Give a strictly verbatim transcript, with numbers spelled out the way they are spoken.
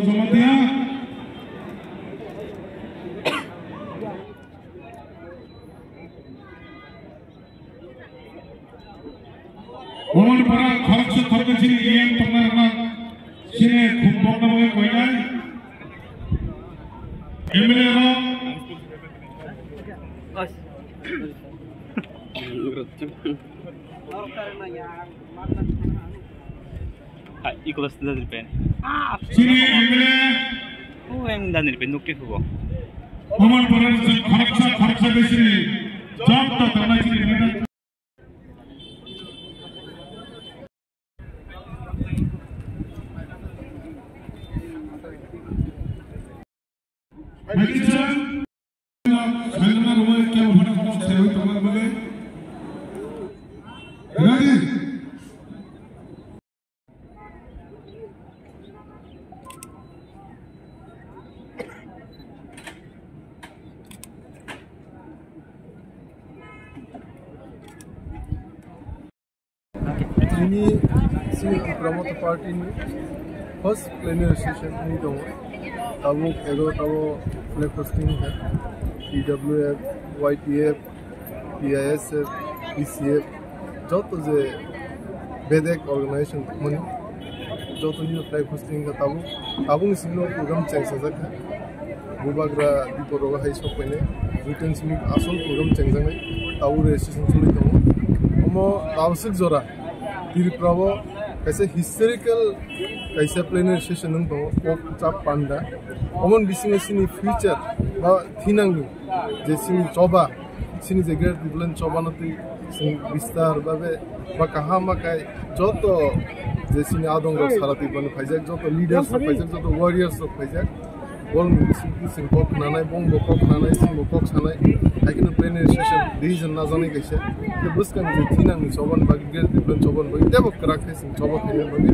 Jamatia. Oman para khoroksa khoroksa chini E M tongnai rok chini khum bokna bagwi koinai. M L A rok. Ha, iklas dari pen. Chini M L A. Oh, yang dari pen nukti hubo. Oman para khoroksa khoroksa chini job to tanai chini. Ready? Tini sini Tipra Motha Party ni first plenary session ni tongo. Tabuk ego tabo flag hosting kha T W F, Y T F, T I S F, P C F, joto je bedek organization mani joto ni flag hosting kha tabuk. Tabuk ni sini program cheng sajak kha. Bubagra biporok hai sok painai, Britain simi asol program chengjaknai, tabo registration choli tongo. Omo tabswk jora Tripura o kaisa historical kaisa plenary session wng tongo, kok chap panda. Omo ni bisingo chini future ba thinangni je chini choba, chini je great Tipraland choba no twi chwng bistar babe ba kaham ma kai joto je chini adong rok sara Tipraland phaijak, joto leaders rok phaijak, joto warriors rok phaijak. Bol ni bising bising kok khnanai, bong bo kok khnanai, sing bo kok sanai. Hai kheno plenary session decision najaknai kaisa. Tei bwskang je thinang ni choban bagwi, great Tipraland choban bagwi, tebo kwrak khe chwng choba khaina bagwi.